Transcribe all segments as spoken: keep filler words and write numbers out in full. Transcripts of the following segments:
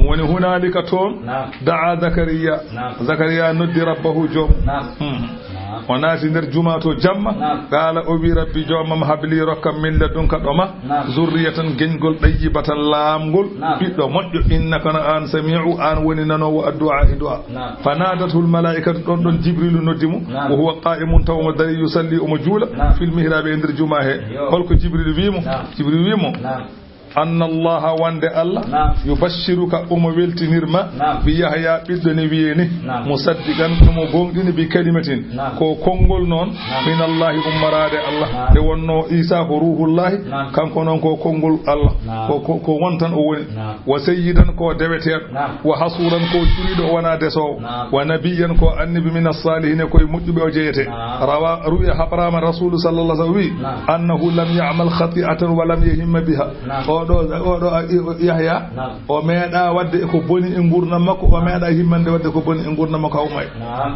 Woni hunaalika toon, naam, da'a Zakariya. Naam. Zakariya noddi rabbahu joom. Naam. Hmm. Naam. O naati nder juma to jamma. Naam. Qaala, o wi, "Rabbi joomam, habli rokkam min ladunka ɗo ma. Naam. Zurriyatan geñgol ɗayyibatan laamngol. Naam. Ɓiɗɗo moƴƴo, innaka no aan sami'u, aan woni nanoowo addu'a e du'a." Naam. Fanadatul malaa'ikatu, ɗon ɗon Jibrilu noddi mo. Naam. Wa huwa qaa'imun, tawa mo dari, yusalli, omo juula. Naam. Fil mihraabi, e nder juma he. Yo. Holko Jibrilu wi mo? Naam. Jibrilu wi mo, naam, anna Allaha, wonde Allah, naam, yubashshiruka, omo weltinir ma, naam, bi Yahya, ɓiɗɗo ne wiye ni, naam, musaddiqan, omo gonɗini, bi kalimatin, naam, ko konngol noon, naam, min Allahi, ummoraade Allah, naam, nde wonno Isa ko ruhullahi, naam, kanko noon ko konngol Allah, naam, ko, ko, ko won tan o woni. Naam. Wa sayyidan, ko deweteeɗo. Naam. Wa hasuuran, ko curiiɗo, o wonaa desoowo. Naam. Wa nabiyyan, ko annabi, min as-saalihina, ko e moƴƴuɓe o jeyete. Naam. Rawa, ruwiya, haɓraama Rasuulu sallallahu alaihi wasallam wi, naam, annahu lam ya'mal khati'atan wa lam yahimma biha. Naam. Oɗo, oɗo, a, i, o, Yahya, naam, o meeɗa waɗde ko boni e nguurndam makko, o meeɗa himmande waɗde ko boni e nguurndam makko, haw may. Naam.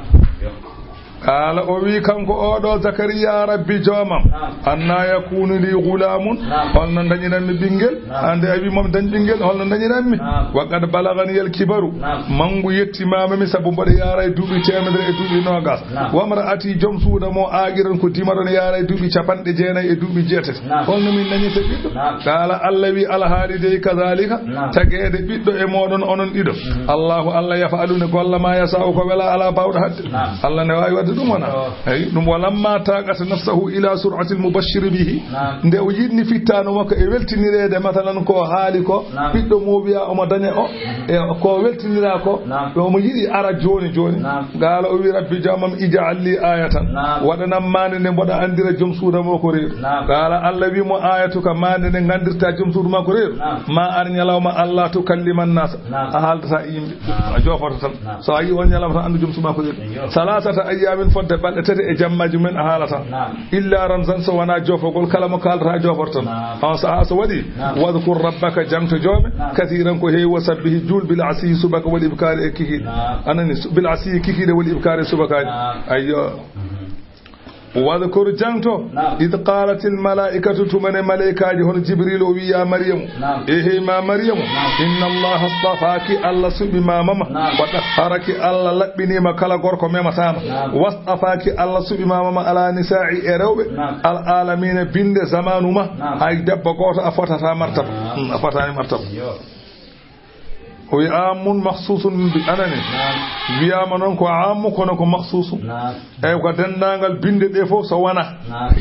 Qaala, o wi kanko oɗo Zakariya, "Rabbi joomam, naam, anna yakunu li ghulamun?" Naam. Holno dañiranmi ɓinngel? Naam. Hannde a wi mom dañ ɓinngel, holno dañiranmi? Naam. "Wa qad balagani al kibaru." Naam. Manngu yettimaama mi, sabu mboɗo yaara e duuɓi teemedere e duuɓi noogas. Naam. "Wa mra'ati", joom suudu mo aaqiran ko dimaɗo, yaara e duuɓi capanɗe jeenayi e duuɓi jeetati. Naam. Holno min dañirta ɓiɗɗo? Naam. Qaala, Allah wi, "Alhaali dey kazalika." Naam. Tageede ɓiɗɗo e mooɗon onon ɗiɗo. Mhm. Allahu, Allah, yaf'alu, ne golla, ma yasa'u, ko wela, ala baawɗo haɗde. Naam. Allah ne waawi waɗde ɗum, wona? Yo. Eyi, ɗum, "Wa lamma taqata nafsahu ila sur'atil mubashshiri bihi." Naam. Nde o yiɗni fittaandu makko e weltinireede, masalan, ko haali ko, naam, ɓiɗɗo mo wiya omo daña o, mhm, e ko weltinira ko, naam, ɗo omo yiɗi ara jooni jooni. Naam. Qaala, o wi, "Rabbi joomam, ij'al li ayatan." Naam. Waɗanam maande nde mboɗa anndira joom suudu mo ko reedu. Naam. Qaala, Allah wi mo, "Ayatuka, maande nde nganndirta joom suudu ma ko reedu. Naam. Ma ar ñalawma alla tukalliman nasa." Naam. A haaldataa e yimɓe. Naam. A joofoto tan. Naam. So a yi on ñalawma tan, anndu joom suudu ma ko reedu. Eyyo. Salasata ayyamin, fodde balɗe tati e jammaaji mumen a haalata. Naam. Illa ramzan, so wonaa joofagol, kala mo kaaldata a joofoto tan. Naam. On sahaa so waɗi, naam, wadhkur rabbaka, jaŋto joome, naam, kathiran, ko heewi, wa sabbih, juul, bil asiyyi, subaka, wal ibkaari, e kikiiɗe. Naam. A nani, su-, bil asiyyi, kikiiɗe, wal ibkaari, subakaaji. Naam. Ayyo. Mhm. Wadhkur, jaŋto, naam, idh qaalatil malaa'ikatu, tuma ne maleykaaji, hono Jibril o wi, "Ya Maryamu." Naam. E hey ma Maryamu, naam, inna Allaha astafaaki, Allah suɓi ma mama. Naam. Wa tahharaki, Allah laɓɓini ma kala gorko memata ma. Naam. Wastafaaki, Allah suɓi ma mama ala nisaa'i, e rewɓe. Naam. Al aalamiina, binde zamaanu ma. Naam. Hay debbo gooto a fotataa martaba. Naam. Hmm, a fotaani martaba. Yo. O wi amun makhsusun bi, a nani? Naam. Wiyaama noon ko amu, kono ko makhsusu. Naam. Eyi, ko denndaangal binde ɗe fof so wona. Naam.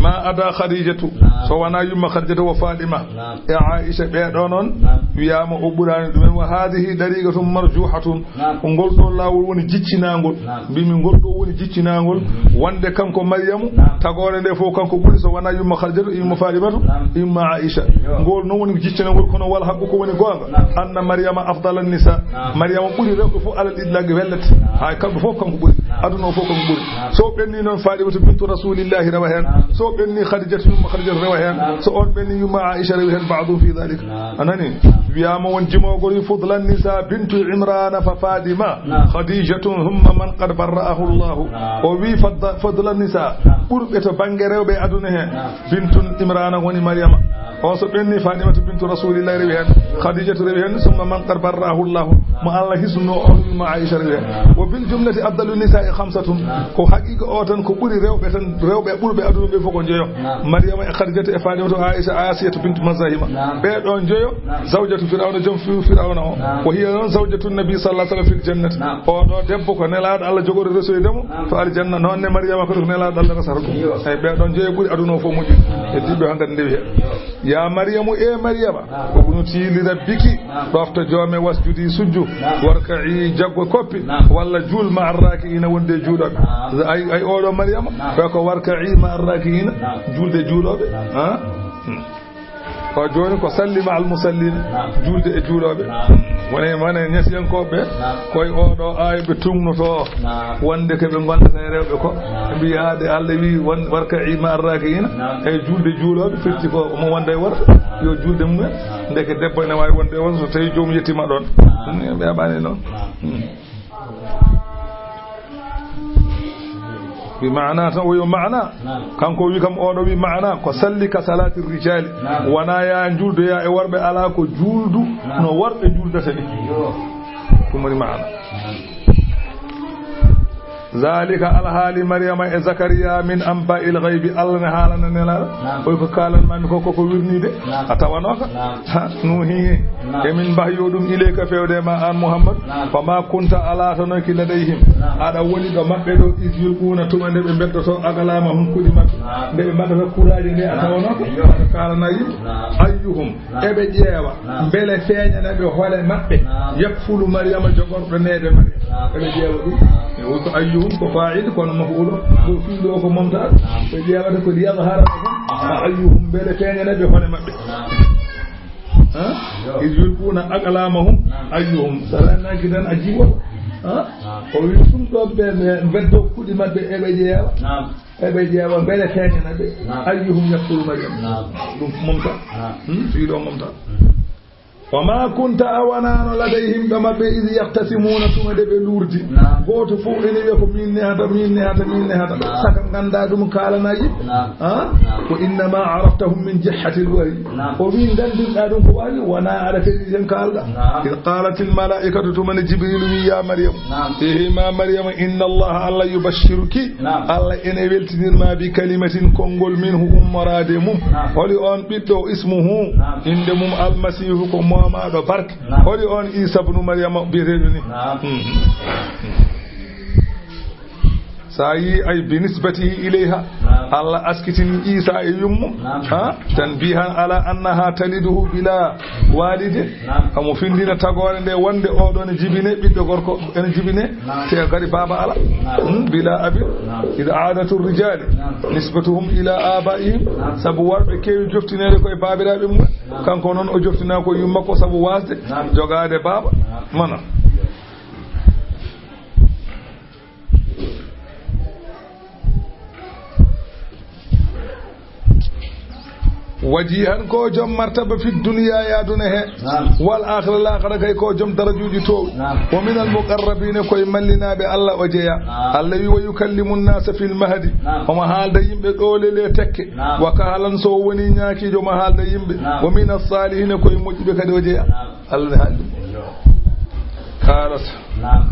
Ma ada Khadijatu, naam, so wona yumma Khadijatu, wa Fatima, naam, e Aisha, ɓee ɗoo noon, naam, wiyaama o ɓuraani ɗumen. Wa hadhihi dariqatun marjuhatun, naam, ko ngol ɗoo laawol woni jiccinaangol. Naam. Mbimi ngol ɗoo woni jiccinaangol, mhm, wonde kanko Maryamu, naam, tagoore nde fof kanko ɓuri, so wona yumma Khadijatu, yumma Fatimatu, naam, yumma Aisha. Yo. Ngol noon woni jiccinaangol, kono wal haqqu, ko woni goonga. Naam. Anna Maryama afdala nisa. Naam. Maryama ɓuri rewɓe fof alal itlaqi, wellete. Naam. Hay kamɓe fof kanko ɓuri. Naam. Aduna o fof kanko ɓuri. Naam. So ɓenni noon Fatimatu bintu Rasulillahi rewa heen. Naam. So ɓenni Khadijatu, yumma Khadijatu rewa heen. Naam. So on ɓenni yumma Aisha rewa heen, ba'du fi dhalik. Naam. A nani? Naam. Wiyaama won jimogol wi fudlan nisa bintu Imrana fa Fatima. Naam. Khadijatun thumma man qad barra'ahu Allahu. Naam. O wi fadda-, fadlan nisa. Naam. Ɓurɓe to bannge rewɓe aduna heen. Naam. Bintun Imrana woni Maryama. Naam. O so ɓenni Fatimatu bintu Rasulillahi rewi heen. Khadijatu rewi heen. Summa man qad barra'ahu Allahu. Mo Allah hisnuno on yumma Aisha rewi heen. Naam. Wa bil jumlati afdalu nisa'i khamsatun. Naam. Ko haqiqa o tan ko ɓuri rewɓe tan, rewɓe ɓurɓe aduna ɓe fof ko njoyo. Naam. Maryama e Khadijatu e Fatimatu Aisha Asiyatu bintu Mazahima. Naam. Ɓee ɗoo njoyo. Naam. Zawjatu Firawna, joom fi-, Firawna o. Naam. Wa hiya noon zawjatu nabi sallallahu alaihi wasallam fil jannati. Naam. O ɗoo debbo ko nelaaɗo Allah jogori resoyde mo, naam, to aljanna. Noon ne Maryama kadi ko nelaaɗo Allah resata ɗum. Iyo. Eyi, ɓee ɗoo njoyo ɓuri aduna o fof moƴƴi. Naam. Heddiiɓe hankadi ndewi heen. Iyo. Ya Maryamu, e Maryama, naam, uqnuti li rabbiki, naam, ɗofto joome, wasjudi, sujju, naam, warka'i, jaggo koppi, naam, walla juul, ma arraki'ina, wonde juulooɓe. Naam. Ay, ay, oɗo Maryama, naam, ɓe ko warka'i ma arraki'ina, naam, juulde juulooɓe. Naam. Ha? Hmm. O jooni ko salli ma al musallin, naam, juulde e juulooɓe. Naam. Wone, wone ñasiyankooɓe, naam, koye oɗo aaya ɓe tugnoto, naam, wonde ko ɓe ngondata e rewɓe ko. Naam. Mbiyaade Allah wi won warka'i ma arraki'ina, naam, e juulde juulooɓe, firti ko omo wonda e worɓe, naam, yo juulde mumen. Naam. Ndeke debbo ene waawi wonde e worɓe so tawi joomum yettiima ɗoon. Naam. Ɗum ɓe aɓaani noon. Naam. Hmm. Wi maana tan, o yo maana. Naam. Kanko wi kam, oɗo wi maana ko salli ka salati rijali. Naam. Wona ya juldo ya e worɓe, ala ko juldu Naam. no worɓe juldata ni. Yo. Ɗum woni maana. Naam. Zalika alhaali Maryama e Zakariya min anba'il ghaybi, Allah ne haalana Nelaɗo. Naam. Oy ko kaalan mami ko, koko wirnide. Naam. A tawanoka. Naam. Ha, nuhi. Naam. Emin mbahyo ɗum ilayka fewde ma an Muhammad. Naam. Wa ma kunta a laatanoki ladayhim. Naam. Aɗa woni ɗo maɓɓe ɗo is yulquna tuma nde ɓe mbeddoto aqlamahum kuɗi maɓɓe. Naam. Nde ɓe mbaɗata kuraaji nde a Naam. tawanoka. Yo. Aɗa kaalana yimɓe. Naam. Ayyuhum. Naam. Eɓe ƴeewa. Naam. Mbele feeñana ɓe hoore maɓɓe. Naam. Yakfulu Maryama jogorɗo neebe Maryama. Naam. Eɓe ƴeewa ɗum. Naam. E wonko ayyuhum ko fa'il kono maf'ulo. Naam. Ko fi'lo ko momta. Naam. Ɓe ƴeewata ko liyadhara lahum. Naam. Ayyuhum mbele feeñana ɓe hoore maɓɓe. Naam. Ha? Yo. Iz yulquna aqlamahum Naam. ayyuhum. Salanaki tan a jiwo. Ha? Naam. O wi ɗum ɗo ɓe, ɓe mbeddo kuɗi maɓɓe eɓe ƴeewa. Naam. Eɓe ƴeewa mbele feeñana ɓe. Naam. Ayyuhum yakfulu Maryam. Naam. Ɗum momta. Naam. Hmm? Fi'lo momta. Hmm. Wa ma kunta a wonano ladayhim ɗo maɓɓe iz yaqtasimuna tuma de ɓe lurdi. Naam. Gooto fof ene wiya ko min nehata, min nehata, min nehata. Naam. Saka ganda ɗum kaalana yimɓe. Naam. Ha? Naam. Wa innama araftahum min jihati lwahyi. Naam. O wi gandirɗa ɗum ko wawi, wona aɗa fedi ten kalɗa. Naam. Iz qalatil malaikatu tuma ne Jibril wi ya Maryam. Naam. Ehe ma Maryama inna Allah Allah yubashshiruki. Naam. Allah ene weltinirma bi kalimatin konngol minhu ummoraade mum. Naam. Holi on ɓiɗɗo ismuhu Naam. innde mum Almasiihu ko moomaaɗo barke. Naam. Holi on Iisa bnu Maryama biyeteeɗo ni. Naam. Hmm. So a yii ay bi nisbatihi ilayha. Naam. Allah askitini Iisa e yummo. Naam. Ha? Tanbihan ala annaha taliduhu bila walidin. Naam. Omo findina tagoore nde wonde oɗo ne jibine ɓiɗɗo gorko ene jibine. Naam. Te kadi baaba ala. Naam. Hmm, bila abin. Naam. Ida adatu rijali Naam. nisbatuhum ila abaihim. Naam. Sabu worɓe keewi joftineede koye baabiraaɓe mum. Naam. Kanko noon o joftina ko yumma ko sabu wasde Naam. jogaade baaba. Naam. Mana. Wajihan ko joom martaba fi duniya e aduna he. Naam. Wal akhira, lakhira kay ko joom darajuuji toowɗi. Naam. Wa minal muqarrabina, koye mallinaaɓe Allah o jeya. Naam. Allah wi wa yukallimu nnasa fil mahdi. Naam. Omo haalda yimɓe ɗoolel e tekke. Naam. Wa kahlan, so o woni ñaakiijo omo haalda yimɓe. Naam. Wa minas salihina, koye moƴƴuɓe kadi o jeya. Naam. Allah ne haaldi. Yo. Qaalat. Naam.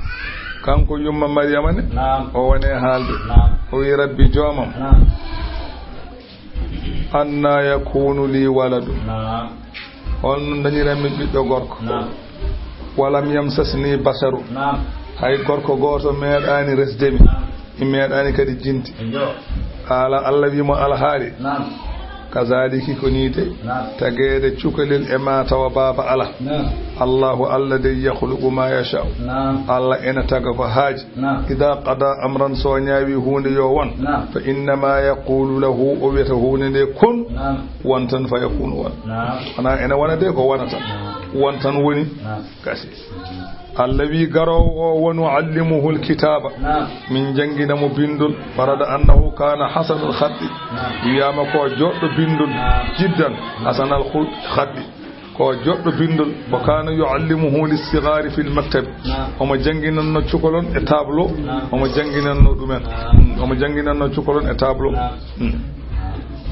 Kanko yumma Maryama ne. Naam. O woni e haalde. Naam. O wi rabbi joomam. Naam. Anna yakunu li waladu. Naam. Honno dañiranmi ɓiɗɗo gorko? Naam. Walam yamsasni basharu. Naam. Hay gorko gooto meeɗaani resde mi. Naam. Mi meeɗaani kadi jinte. Yo. Qala, Allah wi mo alhaali. Naam. Kazaliki ko nii de. Naam. Tageede cukalel e ma tawa baaba ala. Naam. Allahu Allah de yakhluqu ma yasha. Naam. Allah ena taga ko haaji. Naam. Ida qada amran, so ñaawi huunde yo won. Naam. Fa innama yaqulu lahu, o wiyata huunde nde kun. Naam. Won tan fa yakunu won. Naam. Wona ene wona de ko wonata. Naam. Won tan woni. Naam. Kasi. Allah wi garoowo o, wa nuallimuhu lkitaba. Naam. Min janngina mo bindol. Warada annahu kana hasanul khatti. Naam. Wiyama ko joɗɗo bindol. Naam. Jiddan. Naam. Hasanal khul-, khatti. Ko joɗɗo bindol, wa kana yuallimuhu lissigari fil maktabi. Naam. Omo jannginanno cukalon e tableau. Naam. Omo jannginanno ɗumen. Naam. Mm, omo jannginanno cukalon e tableau. Naam. Mm.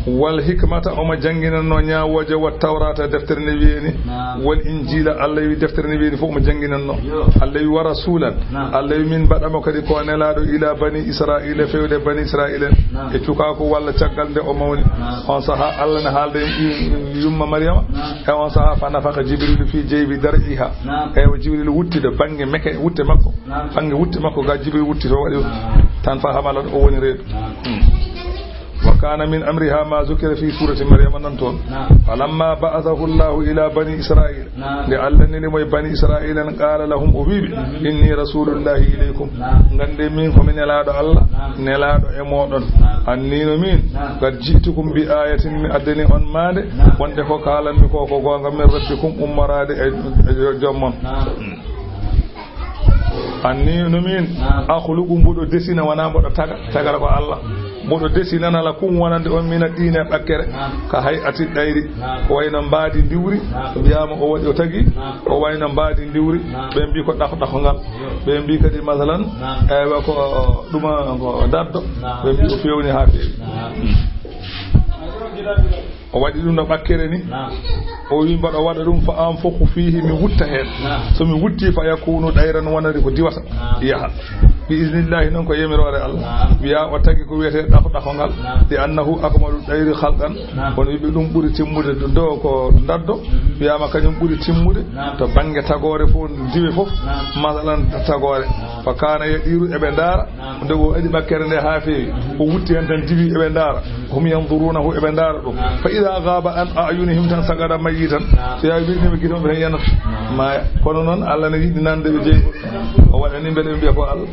Wal hikmata, omo jannginanno ñaawooje, wa tawrata, deftere nde wiyeni. Naam. Wal injila, Allah wi deftere nde wiyeni fof omo jannginanno. Yo. Allah wi wa rasulan. Naam. Allah wi min mbaɗamo kadi ko nelaɗo ila bani Israila, fewde bani Israila. Naam. E cukaku walla caggal nde o mawni. Naam. On saha Allah ne haalda en i-, i-, yumma Maryama. Naam. E on saha fa nafakha Jibrilu fi jaybi dar'iha. Naam. E o Jibril wutti ɗo bannge meke wutte makko. Naam. Bannge wutte makko ga Jibril wutti to waɗi. Naam. Tan fa hamalan o woni reedu. Naam. Hmm. Wa kana min amriha ma zukira fi surati Maryama nan toon. Naam. Falamma ba'athahu Allahu ila bani Israila. Naam. Nde Allah neli mo e bani Israila en, qala lahum, o wiiɓe, inni rasulullahi ilaykum. Naam. Ngande min ko mi nelaɗo Allah, naam, nelaɗo e moɗon. Naam. Annino min, naam, qad ji'tukum bi ayatin, mi addani on maande, naam, wonde ko kalanmi ko, ko gonga min rabbikum ummorade e, e jommon. Naam. Hmm. Anni no min, naam, akhluqu, mboɗo desina, wona mboɗo taga, tagara ko Allah. Mboɗo desinana lakum wonande on mina diine ɓakkere. Naam. Ka hay ati ɗayri. Naam. Ko wayno mbaadi ndiwri. Naam. Wiyaama o waɗi o tagi. Naam. O wayno mbaadi ndiwri. Naam. Ɓe mbi ko ɗaho ɗaho ngal. Yo. Ɓe mbi kadi masalan. Naam. Eywa ko ɗuma ko daddo. Naam. Ɓe mbi o fewni haa feewi. Naam. O waɗi ɗum no ɓakkere ni. Naam. O wi mbaɗa waɗa ɗum fa anfukhu fihi, mi wutta heen. Naam. So mi wutti fa yakunu ɗayran, wonande ko diwata. Naam. Yaha. Bi iznillahi noon ko yamiroore Allah. Naam. Wiya o tagi ko wiyetee ɗaho ɗaho ngal. Naam. Li annahu akmalu ɗayri khalqan. Naam. Kono wiɓe ɗum ɓuri timmude do ko daddo. Mhm. Wiyama kañum ɓuri timmude. Naam. To bannge tagoore fof, diwe fof. Naam. Masalan tagoore. Naam. Fa kana yadiru eɓe ndaara. Naam. Nde o waɗi ɓakkere nde haa feewi. Mhm. O wutti heen tan diwi eɓe ndaara. Mhm. Hum yanzurunahu eɓe ndaara ɗum. Naam. Fa ida gaba an ayunihim tan sagada mayitan. Naam. So yawi wirnima gitoɓe tan yanata. Naam. Maya. Kono noon Allah ne yiɗi nande ɓe jeyi. O waɗani mbele ɓe mbiya ko Allah.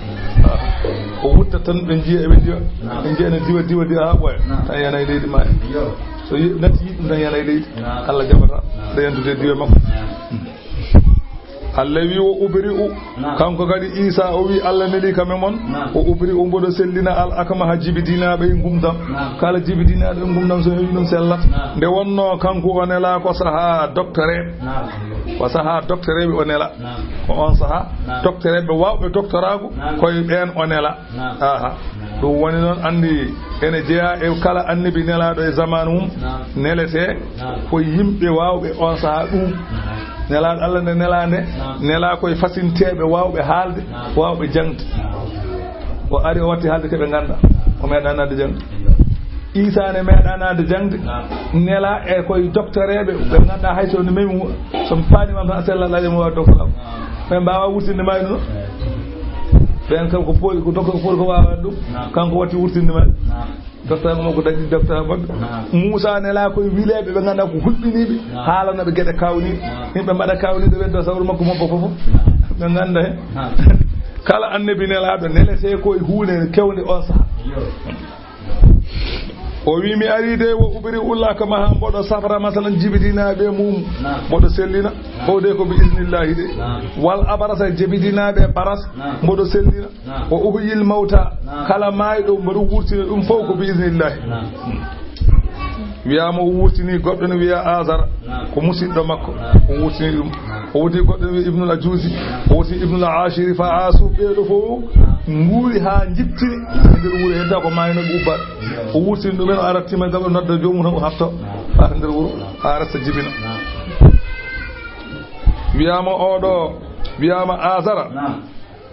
O wutta tan ɓe njiya eɓe ndiwa. Naam. Ɓe njiya ne diwa, diwa, diwa haa ɓooya. Naam. Tan yana e leydi maya. Yo. So yi-, natti yiɗ ɗum tan yana e leydi. Naam. Allah jaɓata. Naam. Nde yantude diwa makko. Naam. Allah wi o ubri'u. Naam. Kanko kadi Isa o wi Allah neli kam e mon. Naam. O ubri'u mboɗo sellina al akmaha jibidinaaɓe e ngumdam. Naam. Kala jibidinaaɗo e ngumdam so hewi ɗum sellat. Naam. Nde wonno kanko o nela ko saha doctoreɓe. Naam. Ko saha doctoreɓe o nela. Naam. Ko on saha. Naam. Doctoreɓe wawɓe doctoraagu. Naam. Koye ɓen o nela. Naam. Aha. Naam. Ɗum woni noon anndi ene jeya e kala annabi nelaɗo e zaman mum. Naam. Nelete. Naam. Ko yimɓe wawɓe on saha ɗum. Naam. Nelaɗo Allah nde nela nde. Naam. Nela koye fasinteɓe wawɓe haalde. Naam. Wawɓe jangde. Naam. O ari o watti haalde keɓe ganda. O meeɗa nadde jangde. Isa ne meeɗa nadde jangde. Naam. Nela e koye doctoreɓe ɓe ganda hay so ne memi mo, so mi paani mam tan a sella laƴa mo wawa docteur am. Naam. Ɓe mbawa wurtinde ma ɗum. Ɓen kam ko poli, ko docteur poli ko wawa ɗum. Naam. Kanko watti wurtinde ma. Naam. Docteur makko dañi docteur makko. Naam. Muusa nela koye wileɓe ɓe ganda ko hulɓiniɓe. Naam. Haalana ɓe geɗe kawniɗe. Naam. Yimɓe mbaɗa kawniɗe ɓe do sawru makko mobbo fofo. Naam. Ɓe ganda he. Naam. Kala annabi nelaɗo nelete koye huunde kewnde on saha. Yo. O wi mi ari de wo ubri ulla kama ha mboɗo safra masalan jibidinaɓe mum. Naam. Mboɗo sellina. Naam. O de ko bi iznillahi de. Naam. Wal abarasa jibidinaɓe baras. Naam. Mboɗo sellina. Naam. Wa uhyil mawta. Naam. Kala mayɗo mboɗo wurtina ɗum fof ko bi iznillahi. Naam. Wiyama o wurtini goɗɗo no wiya Azara. Naam. Ko musidɗo makko. Naam. O wurtini ɗum. Naam. O wurtini goɗɗo no wiya Ibnul Ajuzi. Naam. O wurtini Ibnul Ashiri fa asu ɓeɗo fof. Naam. Nguuri ha jittini e nder wuuro hedda ko mayno ɓe ubba. Naam. O wurtini ɗumen o arattima gam o nodda jomum tan o hatto. Naam. Fata nder wuuro. Naam. Ha resta jibina. Naam. Wiyama oɗo, wiyama Azara. Naam.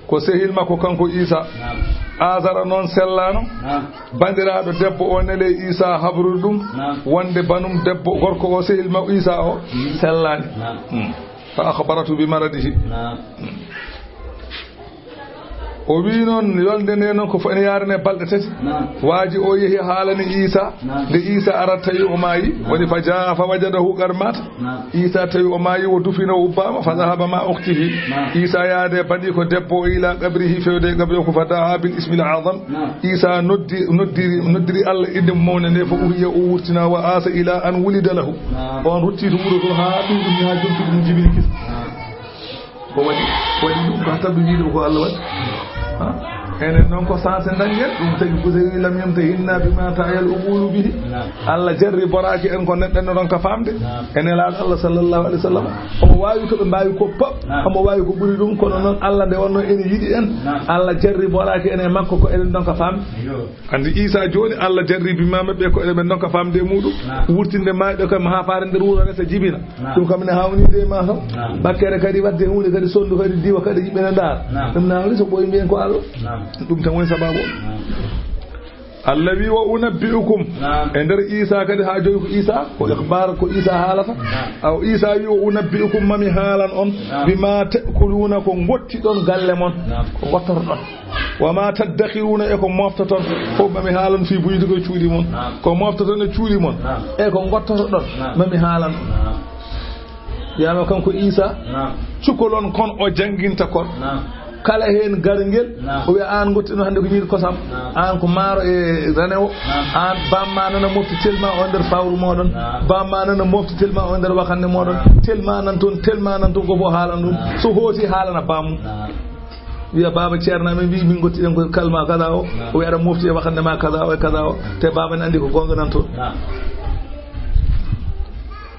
Ko sehil makko kanko Isa. Naam. Azara noon sellano. Naam. Bandiraɗo debbo o nele Isa habrude ɗum. Naam. Wonde banum debbo gorko o sehil makko Isa o. Mm. Sellani. Naam. Mm. Fa akhbaratu bi maradihi. Naam. O wi noon yolde nde noon ko fo ene yarane balɗe tati. Naam. Waaji o yehi haalani Isa. Naam. Nde Isa arata tawi o maayi. Naam. Woni fa jaa fa wajadahu qad mata. Naam. Isa tawi o maayi, o dufino, o ubbaama, fa dhahaba ma ukhtihi. Naam. Isa yaade bani ko debbo o ila qabrihi, fewde e qabri o ko fa daa bil ismil azam. Naam. Isa noddi, noddiri, noddiri Allah innde mum mawnde nde, fa uhiya o wurtina, wa asa ila an wulida lahu. Naam. On rutti to wuro to haa ɓiyɗum ni haa jonti ɗum jibini kis. Naam. Ko waɗi, waɗi ɗum ko hatta ɓe wiide ko Allah waɗi. Ha? Enen noon ko sanse dañgen, ɗum tagi Busayri lam yamtahinna bima ta'yal uqulu bihi. Naam. Allah jarriboraaki en ko neɗɗo en ɗon ka famde. Naam. Enen laaɗo Allah sallallahu alaihi wasallam. Omo waawi ko ɓe mbaawi ko pop. Naam. Omo waawi ko ɓuri ɗum, kono noon Allah nde wonno ene yiɗi en. Naam. Allah jarriboraaki en e makko ko eɗen ɗon ka famde. Yo. Andi Isa jooni Allah jarribi ma maɓɓe ko eɗen ɗon ka famde e muɗum. Naam. Wurtinde mayɗo kam ha faare nder wuro resa jibina. Naam. Ɗum kam ne hawnide e ma kam. Naam. Bakkere kadi wadde hunde kadi sondu kadi diwa kadi yimɓe ne ndaara. Naam. Ɗum nawri so ɓooyi mbiyen ko Allah. Naam. Ɗum tan woni sababu o. Naam. Allah wi wa unabbi'ukum. Naam. E nder Isa kadi ha jooni ko Isa, ko ikhbar ko Isa haalata. Naam. Aw Isa wi wa unabbi'ukum mami haalan on. Naam. Bima ta'kuluna ko gotti ɗon galle mon. Naam. Ko gottorɗon. Wa ma taddakhiruna e ko moftoton. Fof mami haalan fi buyutikum e cuuɗi mon. Naam. Ko moftoton e cuuɗi mon. Naam. E ko gottotoɗon. Naam. Mami haalan. Naam. Wiyama kanko Isa, naam, cukalon kon o jannginta kon. Naam. Kala heen garngel, naam, o wiya, "Aan ngottino hannde ko ñiiri kosam, naam, aan ko maaro e ranewo, naam, aan bamma nana mofti telma o nder fawru moɗon, naam, bamma nana mofti telma o nder wakande moɗon, naam, telma nan toon, telma nan toon, ko fof haalan ɗum." Naam. So hooti haalana bammu. Naam. Wiya, "Baaba Ceerno, amin mbi min ngotti ɗen ko kalma kaza o." O wiya, "Aɗa mofti e wakande ma kaza o e kaza o." Te baaba ne anndi ko goonga nan toon.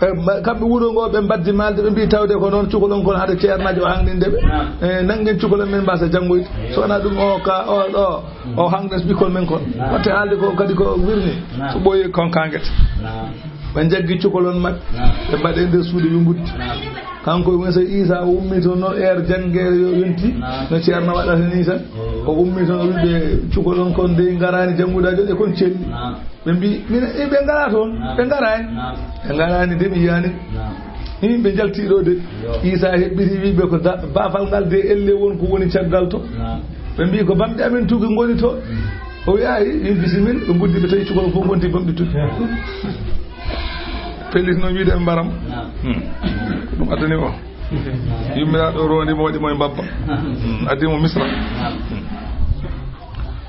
E, ma-, kamɓe wuro ngo ɓe mbaddi maalde, ɓe mbi tawde ko noon cukalon kon haɗa ceernaajo o hangninde ɓe. E, nanngen cukalon men mbasa janngoyde. So wonaa ɗum o ka, o, o, o hangnes ɓikkol men kon. Watte haalde ko kadi ko wirni. So ɓooyi kon kangete. Ɓe njaggi cukalon maɓɓe. Ɓe mbaɗe nder suuɗe ɓe nguddi. Kanko woni so Iisa o ummi toon noon, heure janngeere yo yonti, no Ceerno waɗata ni tan. O ummi toon, o wi ɓe, "Cukalon kon dey ngaraani janngude ajo, e kon celli." Ɓe mbi, "Min, e ɓe ngaraa toon?" "Ɓe ngaraani." "Ɓe ngaraani de, mi yiyaani." Hii, ɓe njalti ɗo de. Iisa heɓɓiti, wi ɓe, "Ko da-, baafal ngal de, elle won ko woni caggal to." Ɓe mbi, "Ko bamɗe amen tugi ngoni to." O wi, "Ayi, min bisimilla." Ɓe nguddi, ɓe tawi cukalon fof ngonti bamɗe tugi. Pellit noon wiide ɓe mbaram. Hmm. Ko ɗum addani o. Yummiraaɗo o rondi mo, waɗi mo e mbabba. Hmm. Addi mo Misra. Hmm.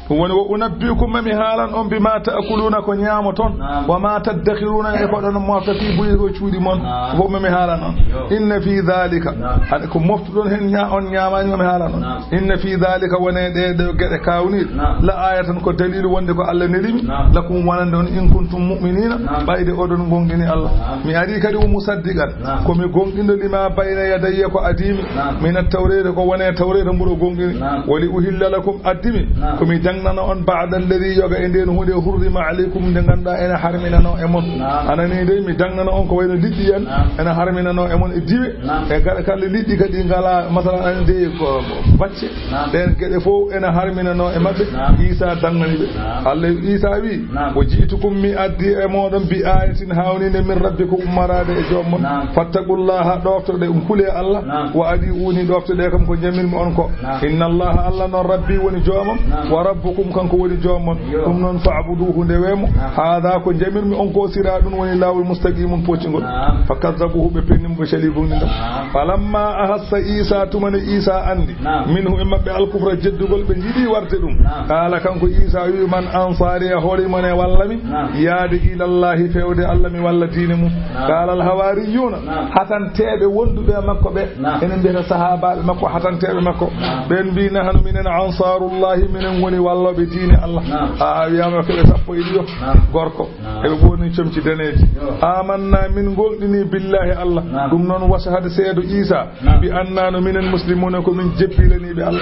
Ɗum woni, "Wa unabbi'ukum, ma mi haalan on, bima ta'kuluna, ko ñaamoton, wa ma taddakhiruna, e ko ɗon mofta, fi buyutikum, cuuɗi mon." Fof ma mi haalan on. "Inna fi dhalika," hade ko moftuɗon hen ña-, on ñaamaani, ma mi haalan on. "Inna fi dhalika," woni e ɗee ɗo geɗe kaawniiɗe, "la ayatan," ko daliilu wonde ko Allah nelimi, "lakum," wonande on, "in kuntum mu'minina," ɓayde oɗon goongɗini Allah. "Mi ari kadi wa musaddiqan," ko mi goongɗinɗo, "lima bayna yadayya," ko adii mi, "min at-tawrati," ko woni e Tawreeta mburo goongɗini. "Wa li uhilla lakum," addi mi, "ko mi dangnana on, ba'da alladhi," yoga e ndeen huunde, "hurrima alaykum," nde ngannduɗaa ene harminanoo e mon. A nanii dey, mi dangnana on ko wayno liɗɗi en, ene harminanoo e mon e diwe, e gaɗa kala liɗɗi kadi ngalaa, masalan, aɗa anndi ko bacce. Ɗeen geɗe fof ene harminanoo e maɓɓe. Iisa dangnani ɓe. Allah, Iisa wi, "Wa ji'tukum," mi addi e mooɗon, "bi ayatin," haawninde, "min rabbikum," ummaraade e joom mon. "Fattaqullaha," ɗooftoɗe, kulee Allah. "Wa adi'uni," ɗooftoɗe kam ko njamirmi on ko. "Inna Allaha," Allah noon, "Rabbi," woni joomam, "wa rabbukum," kanko woni joom mon. "Ɗum noon, fa'buduhu," ndewee mo. "Haadha," ko njamirmi on ko, "siraɗun," woni laawol, "mustaqimun," pooccingol. "Fa kazzabuhu," ɓe pennimo, ɓe cali goongɗinɗo. "Falamma ahassa Iisa," tuma nde Iisa anndi, "minhu," e maɓɓe, "al-kufra," jeddugol, ɓe njiɗi warde ɗum. "Qaala," kanko Iisa wi, "man ansaari," e hoore mon e walla mi yaade, "ilallahi," feewde Allah, mi walla diine mum. "Qaala al-hawaariyuuna," hatanteeɓe wonduɓe e makko ɓe, enen mbiyata sahaabaaɓe makko, hatanteeɓe makko, ɓeen mbi, "Nahnu, minen, ansaarullahi, minen ngoni wallooɓe diine Allah." A, a wiyaama ko ɓe sappo e ɗiɗo, gorko. Eɓe ɓorni comci daneeji. "Amanna, min goongɗini, billahi, Allah." Ɗum noon, washhad, seedo Iisa, "bi anna," no minen, muslimuuna, ko min jebbilaniiɓe Allah.